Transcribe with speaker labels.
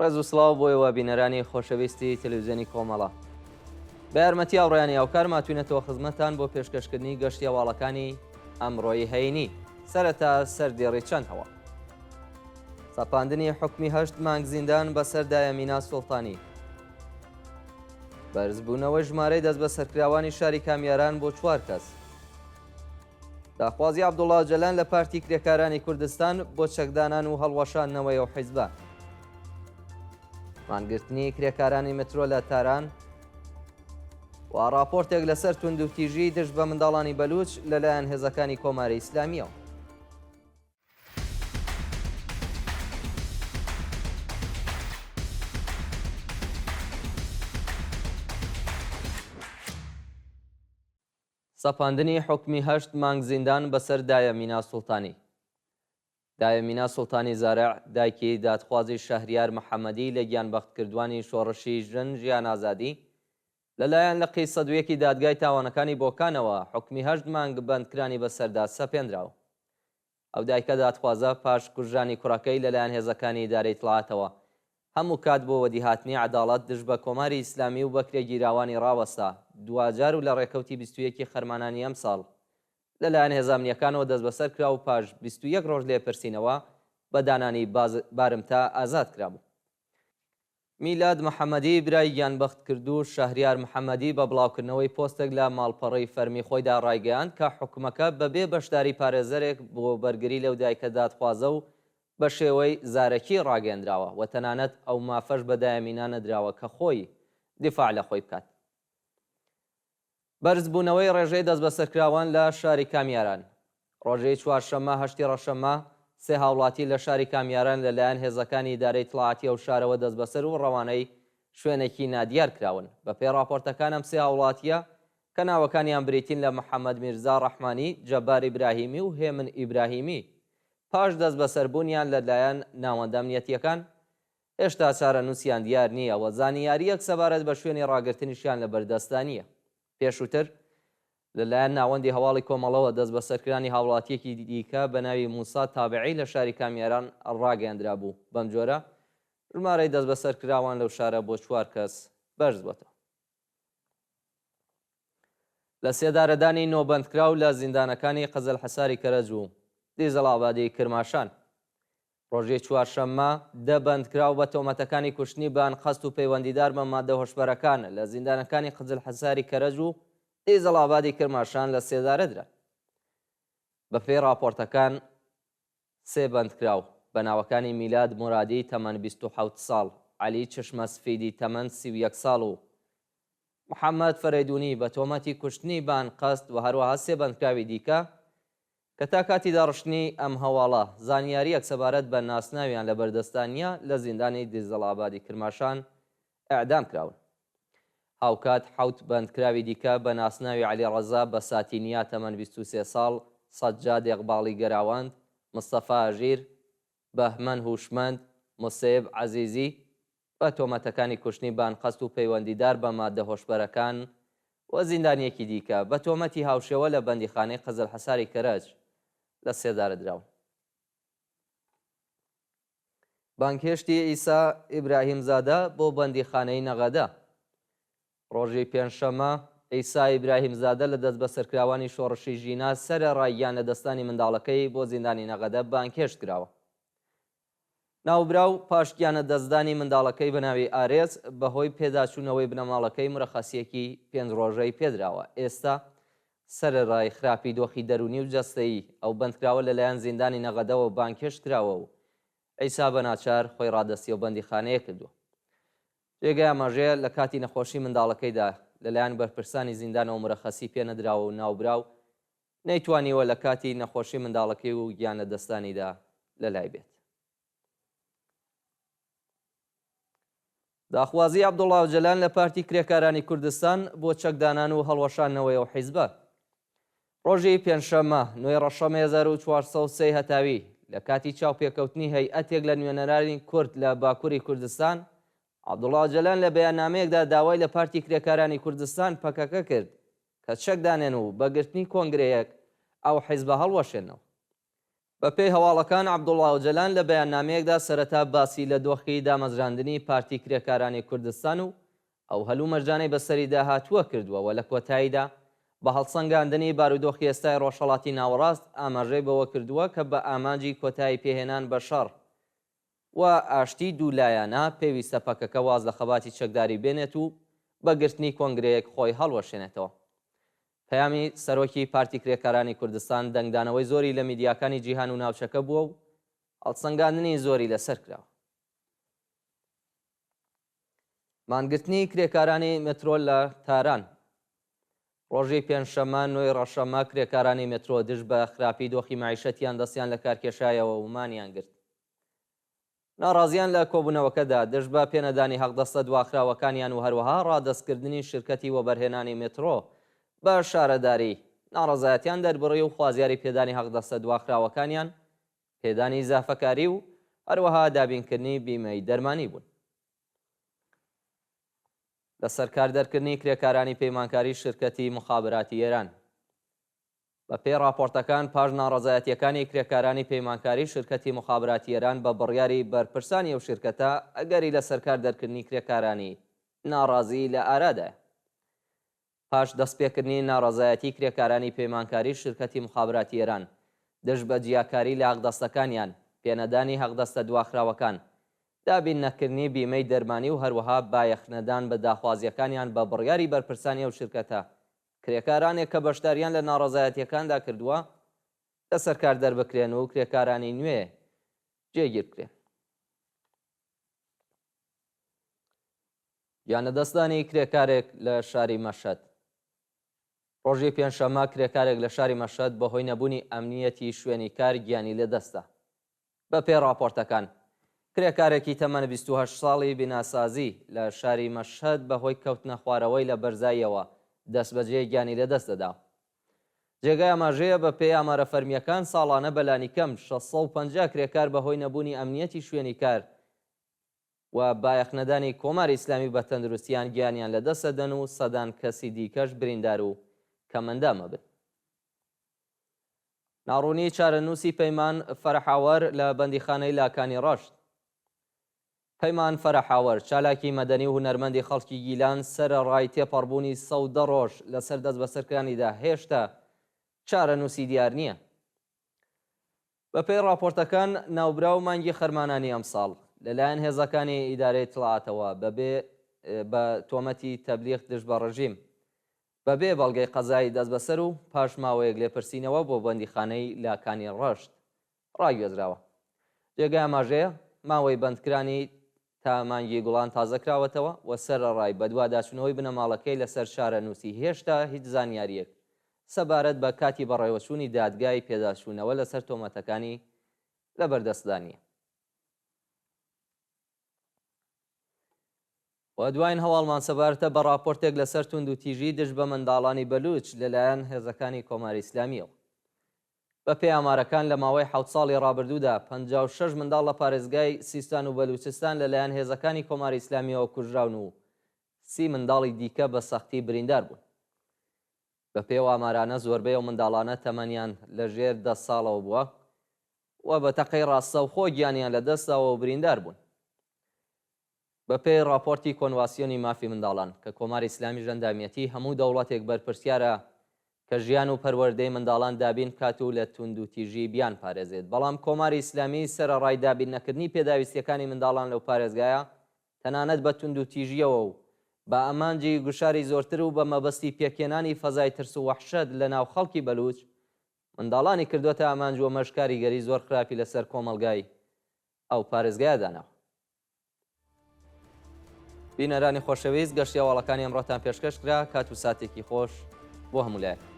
Speaker 1: ڕێز و سڵاو بۆ ئێوە بینەرانی خۆشەویستی تەلەویزیۆنی کۆمەڵە. بە یارمەتی هاوڕێیانی هاوکار ماتوینەتەوە خزمەتتان بۆ پێشکەشکردنی گەشتی هەواڵەکانی ئەمڕۆی هەینی. سەرەتا سەردێڕی چەند هەواڵ. سەپاندنی حوکمی هەشت مانگ زیندان بەسەر دایە مینا سوڵتانی. بەرزبوونەوەی ژمارەی دەستبەسەرکراوانی شاری کامیاران بۆ چوار کەس. داخوازی عەبدوڵا ئۆجەلان لە پارتی کرێکارانی کوردستان بۆ چەکدانان و هەڵوەشاندنەوەی ئەو حیزبە. مانگرتنی کرێکارانی مترۆ لە تاران و ڕاپۆرتێک لەسەر توندوتیژی دژ بە منداڵانی بەلوچ لەلایەن هێزەکانی کۆماری ئیسلامییەوە. سەپاندنی حوکمی هەشت مانگ زیندان بەسەر دایە مینا سوڵتانی. دایە مینا سوڵتانی زارع، دایکی دادخوازی شەهریار محەمەدی لە گیانبەختکردوانی شۆڕشی ژن ژیان ئازادی، لە لایەن لقی 101 ی دادگای تاوانەکانی بۆکانەوە حوکمی هەشت مانگ بەندکرانی بەسەردا سەپێنراوە. ئەو دایکە دادخوازە پاش کوژرانی کوڕەکەی لەلایەن هێزەکانی ئیدارەی ئیتڵاعاتەوە هەموو کات بۆ وەدیهاتنی عەداڵەت دژ بە کۆماری ئیسلامی و بەکرێگیراوانی ڕاوەستا، دواجار و لە ڕێکەوتی 21 ی خەرمانانی ئەمساڵ لەلایەن هێزە ئەمنییەکانەوە دەستبەسەر کرا و پاش 21 ڕۆژ لێپرسینەوە بە دانانی بارمتە ئازاد کرابوو. میلاد محەمەدی برای گیانبەختکردوو شەهریار محەمەدی بە بڵاوکردنەوەی پۆستێک لە ماڵپەڕی فەرمی خۆیدا ڕایگەیاند کە حوکمەکە بەبێ بەشداری پارێزەرێک بۆ بەرگری لەو دایکە دادخوازە و بە شێوەی زارەکی ڕاگەیەندراوە و تەنانەت ئەو مافەش بە دایە مینا نەدراوە کە خۆی دیفاع لە خۆی بکات. بەرزبوونەوەی ڕێژەی دەستبەسەرکراوان لە شاری کامیاران ڕۆژی چوارشەممە هەشتی ڕەشەممە سێ هاوڵاتی لە شاری کامیاران لەلایەن هێزەکانی ئیدارەی ئیتڵاعاتی ئەو شارەوە دەستبەسەر و ڕەوانەی شوێنێکی نادیار کراون. بەپێی ڕاپۆرتەکان ئەم سێ هاوڵاتییە کە ناوەکانیان بریتین لە محەمەد میرزا ڕەحمانی، جەبار ئیبراهیمی و هێمن ئیبراهیمی پاش دەستبەسەربوونیان لەلایەن ناوەندە ئەمنیەتییەکان هێشتا چارەنووسیان دیار نییە و زانیارییەک سەبارەت بە شوێنی ڕاگرتنیشیان لەبەردەستدا نییە. پێشووتر لەلایەن ناوەندی هەواڵی کۆمەڵەوە دەستبەسەرکرانی هاوڵاتییەکی دیکە بە ناوی موسا تابعی لە شاری کامیاران ڕاگەیەندرابوو، بەمجۆرە ژمارەی دەستبەسەرکراوان لەو شارە بۆ چوار کەس بەرزبووەتەوە. لە سێدارەدانی نۆ بەندکراو لە زیندانەکانی قزلحەساری کەرەج و دیزڵئابادی کرماشان. ڕۆژی چوارشەممە، دە بەندکراو بە تۆمەتەکانی کوشتنی بە ئەنقەست و پەیوەندیدار بە ماددە هۆشبەرەکان لە زیندانەکانی قزلحەساری کەرەج و دیزڵئابادی کرماشان لە سێدارە دران. بەپێی ڕاپۆرتەکان، سێ بەندکراو بە ناوەکانی میلاد مورادی تەمەن 27 ساڵ، عەلی چشمەسفیدی تەمەن 31 ساڵ و محەممەد فەرەیدوونی بە تۆمەتی کوشتنی بە ئەنقەست و هەروەها سێ بەندکراوی دیکە کە تا کاتی داڕشتنی ئەم هەواڵە زانیارییەک سەبارەت بە ناسناویان لە بەردەستدا نییە، لە زیندانی دیزەڵئابادی کرماشان ئێعدام کراون. هاوکات حەوت بەندکراوی دیکە بە ناسناوی عەلیڕەزا بەساتینیا تەمەن 23 ساڵ، سەجاد ئێقباڵی گەراوەند، مستەفا ئەژیر، بەهمەن هوشمەند، موسەیب عەزیزی، بە تۆمەتەکانی کوشتنی بە ئەنقەست و پەیوەندیدار بە ماددە هۆشبەرەکان و زیندانییەکی دیکە بە تۆمەتی هاوشێوە لە بەندیخانەی قزلحەساری کەرەج لە سێدارە دراون. بانگهێشتی عیسا ئیبراهیمزادە بۆ بەندیخانەی نەغەدە ڕۆژی پێنجشەممە، عیسا ئیبراهیمزادە لە دەستبەسەرکراوانی شۆڕشی ژینا سەرەڕای گیانلەدەستدانی منداڵەکەی بۆ زیندانی نەغەدە بانگهێشت کراوە. ناوبراو پاش گیانەدەستدانی منداڵەکەی بە ناوی ئارێز، بەهۆی پێداچوونەوەی بنەماڵەکەی مرەخەسییەکی پێنج ڕۆژەی پێدراوە. ئێستا سەرەڕای خراپی دۆخی دەروونی و جەستەیی، ئەو بەندکراوە لەلایەن زیندانی نەغەدەوە بانگهێشت کراوە و عیسا بە ناچار خۆی ڕادەستی ئەو بەندیخانەیە کردووە. جێگای ئاماژەیە لە کاتی نەخۆشی منداڵەکەیدا لەلایەن بەرپرسانی زیندانەوە مرەخەسی پێنەدراوە و ناوبراو نەیتوانیوە لە کاتی نەخۆشی منداڵەکەی و گیانلەدەستدانیدا لەلای بێت. داخوازی عەبدوڵا ئۆجەلان لە پارتی کرێکارانی کوردستان بۆ چەکدانان و هەڵوەشاندنەوەی ئەو حیزبە. ڕۆژی پێنجشەممە، نۆی ڕەشەمەی 1403 هەتاوی، لە کاتی چاوپێکەوتنی هەیئەتێک لە نوێنەرانی کورد لە باکووری کوردستان، عەبدوڵا ئۆجەلان لە بەیاننامەیەکدا داوای لە پارتی کرێکارانی کوردستان، پەکەکە، کرد کە چەک دانێن و بە گرتنی کۆنگرەیەک ئەو حیزبە هەڵوەشێننەوە. بەپێی هەواڵەکان عەبدوڵا ئۆجەلان لە بەیاننامەیەکدا سەرەتا باسی لە دۆخی دامەزراندنی پارتی کرێکارانی کوردستان و ئەو هەلومەرجانەی بەسەریدا هاتووە کردووە و لە کۆتاییدا بە هەڵسەنگاندنی بارودۆخی ئێستای ڕۆژهەڵاتی ناوەڕاست ئاماژەی بەوە کردووە کە بە ئامانجی کۆتایی پێهێنان بە شەڕ و ئاشتی دوولایەنە پێویستە پەکەکە واز لە خەباتی چەکداری بێنێت و بە گرتنی کۆنگرەیەک خۆی هەڵوەشێنێتەوە. پەیامی سەرۆکی پارتی کرێکارانی کوردستان دەنگدانەوەی زۆری لە میدیاکانی جیهان و ناوچەکە بووە و هەڵسەنگاندنی زۆری لەسەر کراوە. مانگرتنی کرێکارانی مترۆ لە تاران ڕۆژی پێنجشەممە نۆی ڕەشەممە کرێکارانی مترۆ دژ بە خراپی دۆخی مەعیشەتیان دەستیان لە کارکێشایەوە و مانیان گرت. ناڕازیان لە کۆبوونەوەکەدا دژ بە پێنەدانی حەقدەستە دواخراوەکانیان و هەروەها ڕادەستکردنی شرکەتی وەبەرهێنانی مترۆ بە شارەداری، ناڕەزایەتیان دەربڕی و خوازیاری پێدانی حەقدەستە دواخراوەکانیان، پێدانی زافەکاری و هەروەها دابینکردنی بیمەی دەرمانی بوون. لەسەرکار دەرکردنی کرێکارانی پەیمانکاری شرکەتی موخابراتی ئێران. بە پێی ڕاپۆرتەکان پاش ناڕەزایەتییەکانی کرێکارانی پەیمانکاری شرکەتی موخابراتی ئێران بە بڕیاری بەرپرسانی ئەو شرکەتە ئەگەری لەسەرکار دەرکردنی کرێکارانی ناڕازی لە ئارادایە. پاش دەستپێکردنی ناڕەزایەتی کرێکارانی پەیمانکاری شرکەتی موخابراتی ئێران دژ بە جیاکاری لە حەقدەستەکانیان، پێنەدانی حەقدەستە دواخراوەکان، دابین نەکردنی بیمەی دەرمانی و هەروەها بایەخنەدان بە داخوازییەکانیان بە بڕیاری بەرپرسانی ئەو شرکەتە، کرێکارانێک کە بەشداریان لە ناڕەزایەتییەکاندا کردووە لەسەر کار دەربکرێن و کرێکارانی نوێ جێگیر بکرێن. گیانلەدەستدانی کرێکارێک لە شاری مەشهەد. ڕۆژی پێنجشەممە کرێکارێک لە شاری مەشهەد بەهۆی نەبوونی ئەمنییەتی شوێنی کار گیانی لەدەستدا. بەپێی ڕاپۆرتەکان، کرێکارێکی تەمەن 28 ساڵی بیناسازی لە شاری مەشهەد بەهۆی کەوتنەخوارەوەی لە بەرزاییەوە دەستبەجێ گیانی لەدەستدەدا. جێگای ئاماژەیە بەپێی ئامارە فەرمییەکان ساڵانە بەلانیکەم 650 کرێکار بەهۆی نەبوونی ئەمنییەتی شوێنی کار و بایەخنەدانی کۆماری ئیسلامی بە تەندروستیان گیانیان لەدەست ئەدەن و سەدان کەسی دیکەش بریندار و کەمئەندام ئەبن. ناڕوونی چارەنووسی پەیمان فەرحاوەر لە بەندیخانەی لاکانی ڕەشت. پەیمان فەرحاوەر، چالاکی مەدەنی و هونەرمەندی خەڵکی گیلان، سەرەڕای تێپەڕبوونی 110 ڕۆژ لەسەر دەستبەسەرکرانیدا هێشتا چارەنووسی دیار نییە. بەپێی ڕاپۆرتەکان، ناوبراو مانگی خەرمانانی ئەمساڵ، لەلایەن هێزەکانی ئیدارەی ئیتڵاعاتەوە بەبێ بە تۆمەتی تەبلیغ دژ بە ڕژیم، بەبێ بەڵگەی قەزایی دەستبەسەر و پاش ماوەیەک لێپرسینەوە بۆ بەندیخانەی لاکانی ڕەشت ڕاگوێزراوە. جێگای ئاماژەیە، ماوەی بەندکرانی تا مانگی گوڵان تازەکراوەتەوە و سەرەڕای بەدواداچوونەوەی بنەماڵەکەی لەسەر چارەنووسی هێشتا هیچ زانیارییەک سەبارەت بە کاتی بەڕێوەچوونی دادگای پێداچوونەوە لەسەر تۆمەتەکانی لەبەردەستدا نییە. و دواین هەواڵمان سەبارەتە بە ڕاپۆرتێک لەسەر توندوتیژی دژ بە منداڵانی بەلوچ لەلایەن هێزەکانی کۆماری ئیسلامییەوە. بەپێی ئامارەکان لە ماوەی حەوت ساڵی ڕابردوودا 56 منداڵ لە پارێزگای سیستان و بەلوچستان لەلایەن هێزەکانی کۆماری ئیسلامییەوە کوژراون و سی منداڵی دیکە بە سەختی بریندار بوون. بەپێی ئەو ئامارانە زۆربەی ئەو منداڵانە تەمەنیان لە ژێر دە ساڵەوە بووە و بە تەقەی ڕاستەوخۆ گیانیان لەدەستداوە و بریندار بوون. بەپێی ڕاپۆرتی کۆنواسیۆنی مافی منداڵان کە کۆماری ئیسلامیش ئەندامیەتی، هەموو دەوڵەتێک بەرپرسیارە کە ژیان و پەروەردەی منداڵان دابین بکات و لە توندوتیژی بیانپارێزێت، بەڵام کۆماری ئیسلامی سەرەڕای دابین نەکردنی پێداویستییەکانی منداڵان لەو پارێزگایە تەنانەت بە توندوتیژییەوە و بە ئامانجی گوشاری زۆرتر و بە مەبەستی پێکهێنانی فەزای ترس و وەحشەت لە ناو خەڵکی بەلووچ، منداڵانی کردۆتە ئامانج و ئەمەش کاریگەری زۆر خراپی لە سەر کۆمەڵگای ئەو پارێزگایە داناوە. بینەرانی خۆشەویست گەشتی هەواڵەکانی ئەمڕۆتان پێشکەش کرا، کات و ساتێکی خۆش بۆ هەموو لایەک.